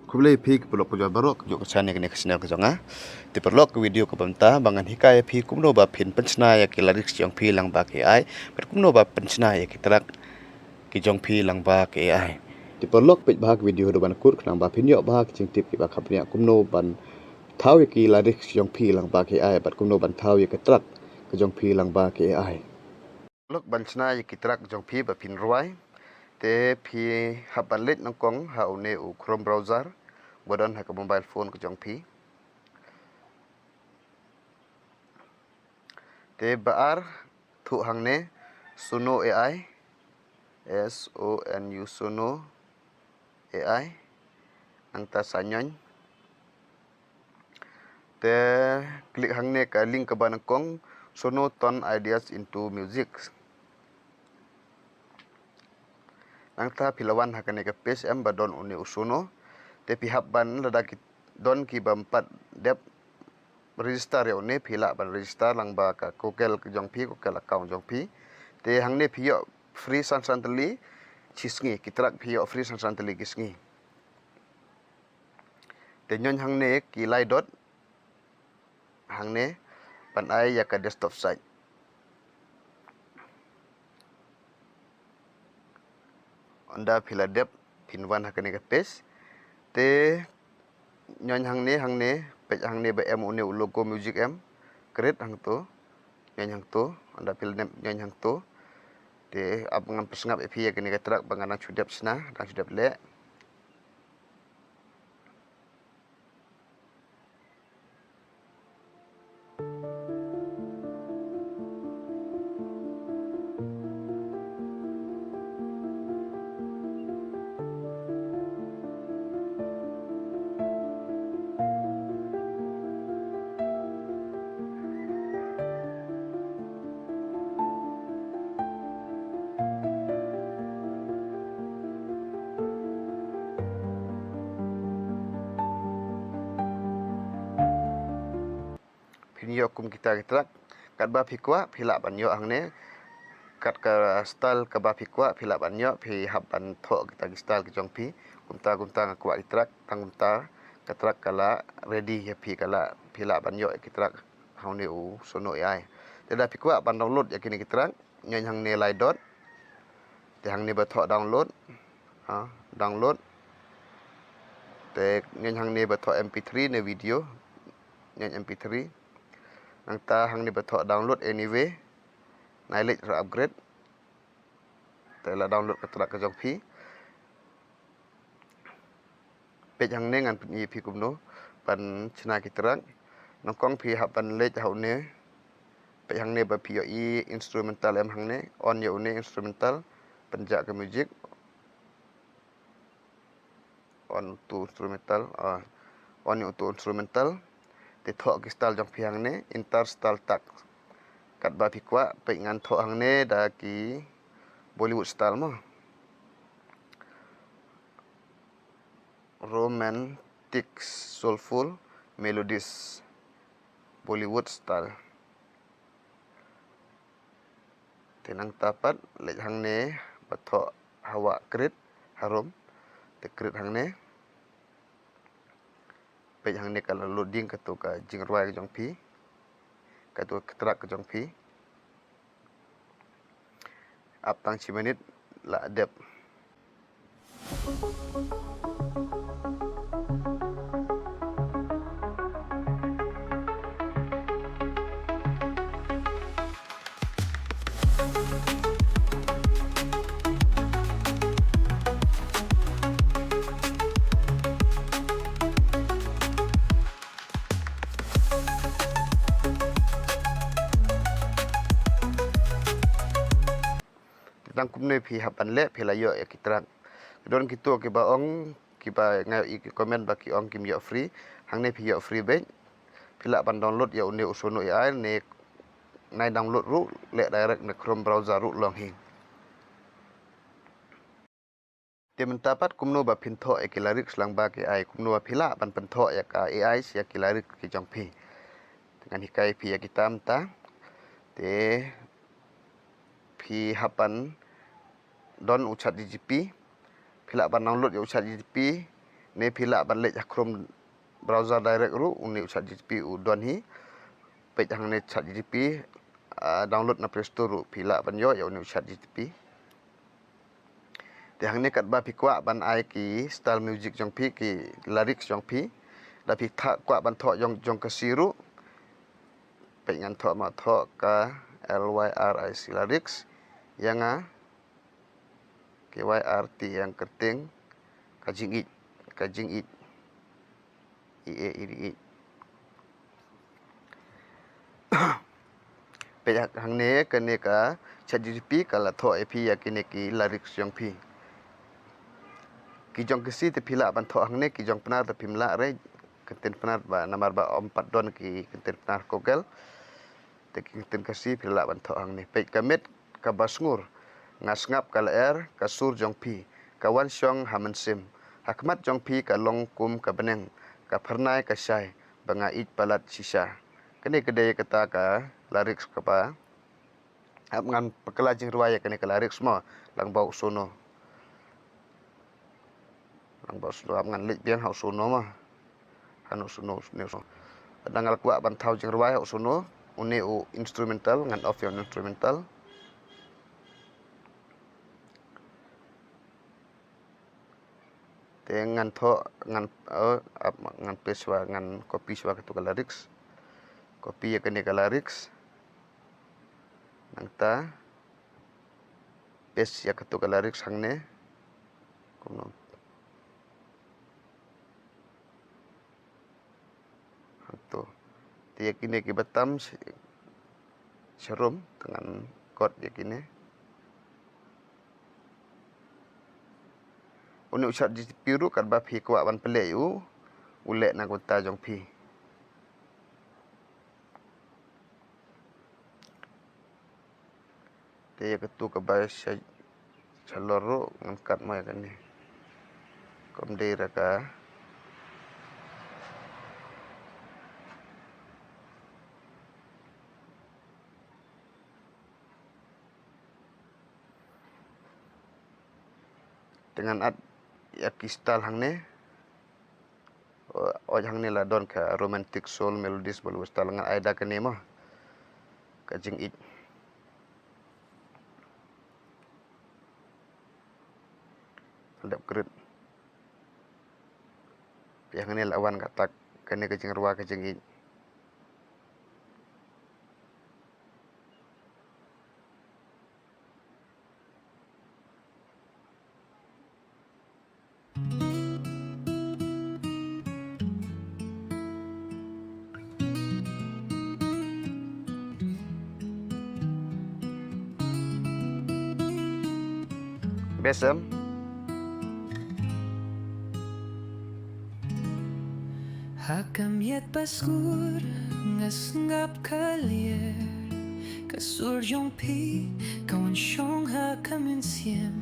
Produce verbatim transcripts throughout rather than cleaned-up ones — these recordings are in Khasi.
Khublei phi ki paralok ki jong baroh, ki jong ka channel kane ka channel ka jong nga. Te paralok, ka video kaba mynta ba ngan hikai ïa phi kumno ba phin pynshna ïa ki lyrics jong phi lang bad ka A I, bad kumno ba pynshna ïa ki track ki jong phi lang bad ka A I. Te paralok, peit bha ka video haduh ban kut khnang ba phin ïoh bha ki jingtip kiba kham bniah kumno ban thaw ïa ki lyrics jong phi lang bad ka A I, bad kumno ban thaw ïa ki track ki jong phi lang bad ka A I. Lok ban shna ïa ki track jong phi ba phin rwai, te phi hap ban leit nyngkong ha une u Chrome browser ba don ha ka mobile phone ka jong phi. Te ba ar, thoh hangne Sono A I, S O N U, Sono A I. Nangta sa ñion. Te click hangne ka link kaba nyngkong, Sono Turn Ideas into Music. Nangta phi la wan ha kane ka page em ba don une u Sono. Te phi hap ban, lada ki don kiba ym pat dep register ïa une, phi lah ban register lang bad ka Google ka jong phi, Google account jong phi. Te hangne phi ïoh free san san tylli shi sngi, ki track phi ïoh free san san tylli shi sngi. Te ñion hangne ki lai dot, hangne ban ai ïa ka desktop site. Ynda phi la dep, phin wan ha kane ka page. Te ñion hangne, hangne, peit hangne ba em une u logo music em. Create hangto. Ñion hangto, ynda phi la dep ñion hangto. Te ap ngan pynsngap ïa phi ïa kane ka track ba nga dang shu dep shna, dang shu dep leh. Phin ïoh kum kita ki track, katba phi kwah phi lah ban ïoh hangne. Kat ka style kaba phi kwah phi lah ban ïoh, phi hap ban thoh kita ki style ki jong phi. Kumta kumta nga kwah ki track, tang kumta ka track ka la ready ïa phi, ka la, phi lah ban ïoh ki track hangne u Sono A I. Te da phi kwah ban download ïa kine ki track, ñion hangne lai dot. Te hangne ba thoh download. Ha, download. Te ñion hangne ba thoh M P three ne video. Ñion M P three. Nangta hangne ba thoh download anyway. Nai leit ruh upgrade. Te la download ka track ka jong phi. Peit hangne ngan pyni ïa phi kumno ban shna ki track. Nyngkong phi hap ban leit ha une. Peit hangne ba phi ïohi instrumental em hangne. On ïa une instrumental. Pynjah ka music. On to instrumental. Ah, on ïa uto instrumental. Te thoh ki style jong phi hangne. Enter style tag. Katba phi kwah, peit ngan thoh hangne da ki Bollywood style mo. Romantic soulful melodies Bollywood style. Te nangta pat leit hangne ba thoh hawa create harum. Te create hangne. Peit hangne ka la loading kato ka jingrwai ka jong phi. Kato ka track ka jong phi. Ap tang shi minit la dep. Tang kumne phi hap ban leh phi la ïoh ïa ki track. Don kito kiba ong, kiba nga ïohi ki comment ba ki ong kim ïoh free. Hangne phi ïoh free beit. Phi lah ban download ïa une u Sono A I ne nai download ruh, leh direct na Chrome browser ruh long hi. Te mynta pat kumno ba phin thoh ïa ki lyrics lang bad ka A I, kumno ba phi lah ban pynthoh ïa ka A I ïa ki lyrics ki jong phi. Ngan hikai phi ïa kita mynta. Te phi hap ban don u Chat G P T. Phi lah ban download ïa u Chat G P T. Ne phi lah ban leit ha Chrome browser direct ruh, une u ChatGPT u don hi. Peit hangne ChatGPT, ah, download na Play Store ruh phi lah ban ïoh ïa une u ChatGPT. Te hangne katba phi kwah ban ai ki style music jong phi, ki lyrics jong phi. Da phi tha-, kwah ban thoh jong, jong Khasi ruh. Peit ngan thoh ma, thoh ka L Y R I C, lyrics. Ïa nga, K Y R T ïa nga kyrteng, ka jingïeit, ka jingïeit. I A I D E. Peit hangne kane ka ChatGPT ka la thoh ïa phi ïa kine ki lyrics jong phi. Ki jong Khasi te phi lah ban thoh hangne, ki jong Pnar te phim lah re, kyntien Pnar ba namar ba ym pat don ki kyntien Pnar Google. Te ki kyntien Khasi phi lah ban thoh hangne. Peit ka miet kaba sngur, nga sngap ka lyer, ka sur jong phi ka wan shong ha mynsiem. Ha khmat jong phi ka long kum ka bneng, ka phyrnai ka shai ba nga ïeit palat shisha. Kane ka dei kata ka lyrics kaba, hap ngan pynkylla jingrwai ïa kane ka lyrics mo, lang ba u suno. Lang ba u suno, hap ngan leit biang ha u suno mo. Han u suno, u suno, u suno. Lada nga la kwah ban thaw jingrwai ha u suno, une u instrumental, ngan off ïa u instrumental. Te ngan thoh, ngan, eh, ap, ngan paste shuwa, ngan copy shuwa katu ka lyrics. Copy ïa kane ka lyrics. Nangta paste ïa katu ka lyrics hangne. Kumno? Hangto. Te ïa kine kiba tam sh-, sharum, te ngan kot ïa kine. Une u ChatGPT ruh katba phi kwah ban pynleh ïa u, u leh na ka bynta jong phi. Te ïa katu kaba sha, shalor ruh ngan kat mo ïa kane. Kam dei ra ka. Te ngan add ïa ki style hangne. Oi, hangne la don ka romantic soul melodies Bollywood style, ngan ai da kane mo. Ka jingïeit. Dep krit. Peit hangne la wan kata kane ka jingrwai ka jingïeit. Best em? Ha ka miet ba skur nga sngap ka lyer, ka sur jong phi ka wan shong ha ka mynsiem.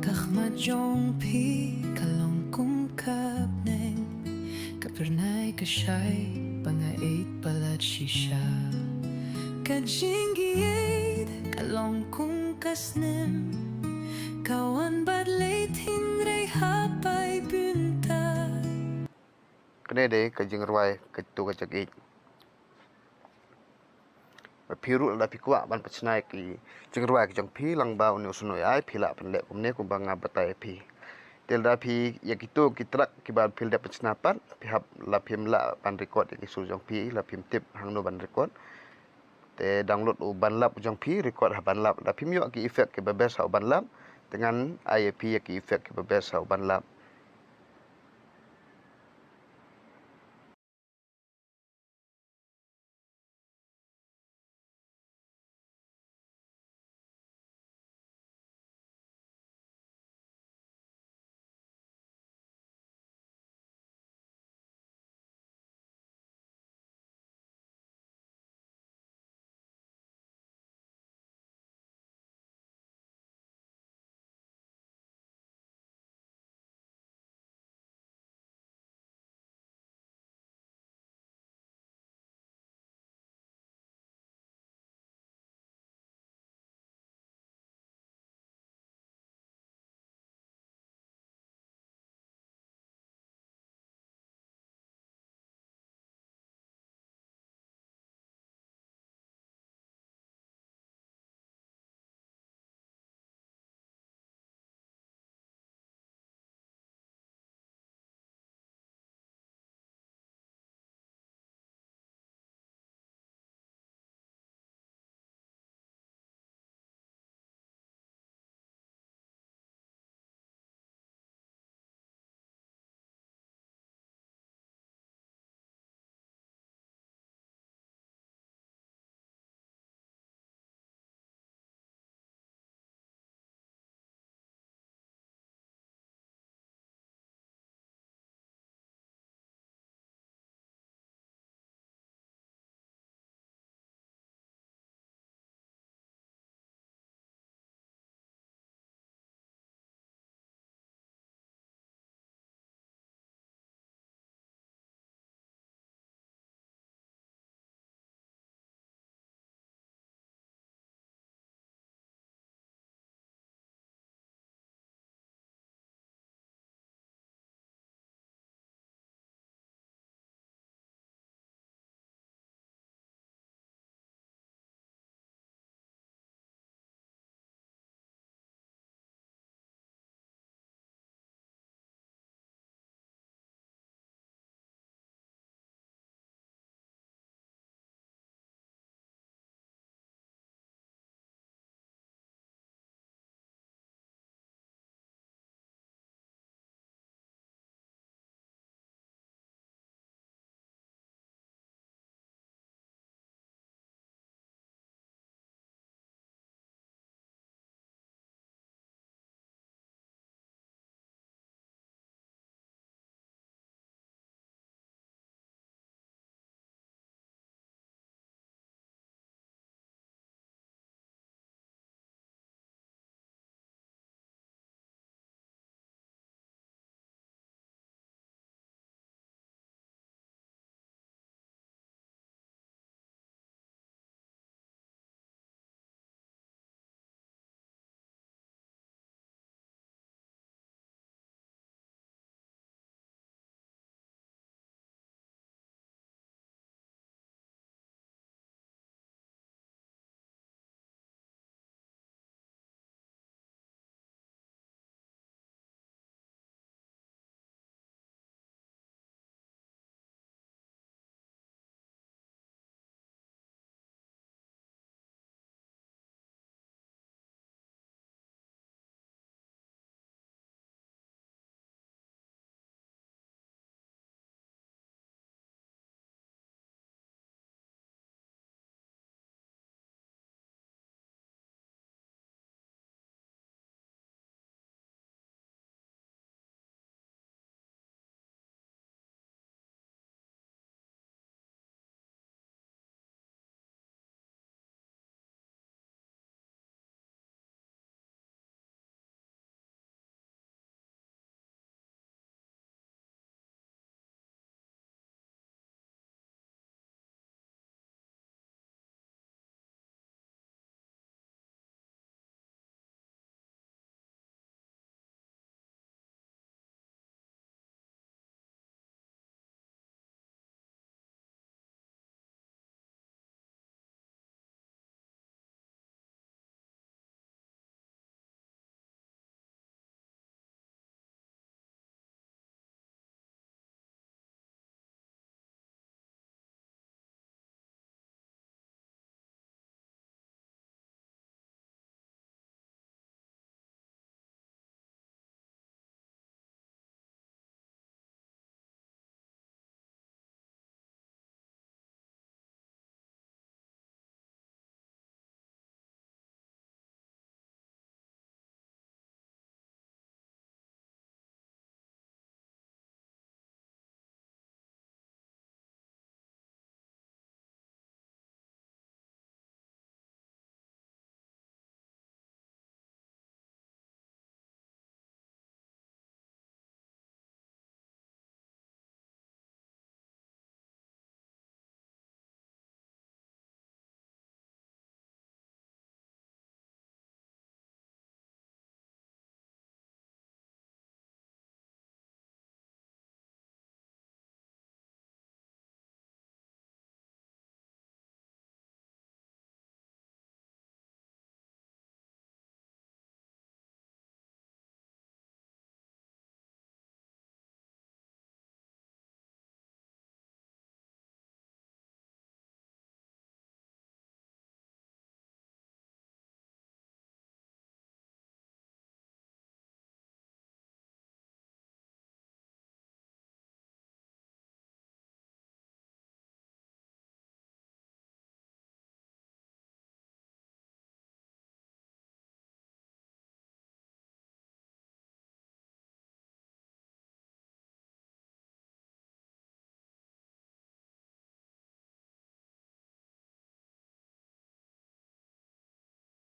Ka khmat jong phi ka long kum ka bneng, ka phyrnai ka shai ba nga ïeit palat shisha. Ka jingïeit ka long kum ka snem, ka wan bad leit hynrei ha pai bynta. Kane dei ka jingrwai katu ka jingïeit. Ba phi ruh lada phi kwah ban pynshna ki jingrwai ki jong phi lyngba une u snoh A I, phi lah pynleh kumne kumba nga batai ïa phi. Te lada phi ïa kitu ki track kiba phi la dep pynshna pat, phi hap, la phim lah ban record ïa ki sur jong phi, la phim tip hangno ban record. Te download u ban lap jong phi, record ha ban lap. Lada phim ïoh ki effect kiba best ha u ban lap, te ngan ai ïa phi ïa ki effect kiba best ha u ban lap.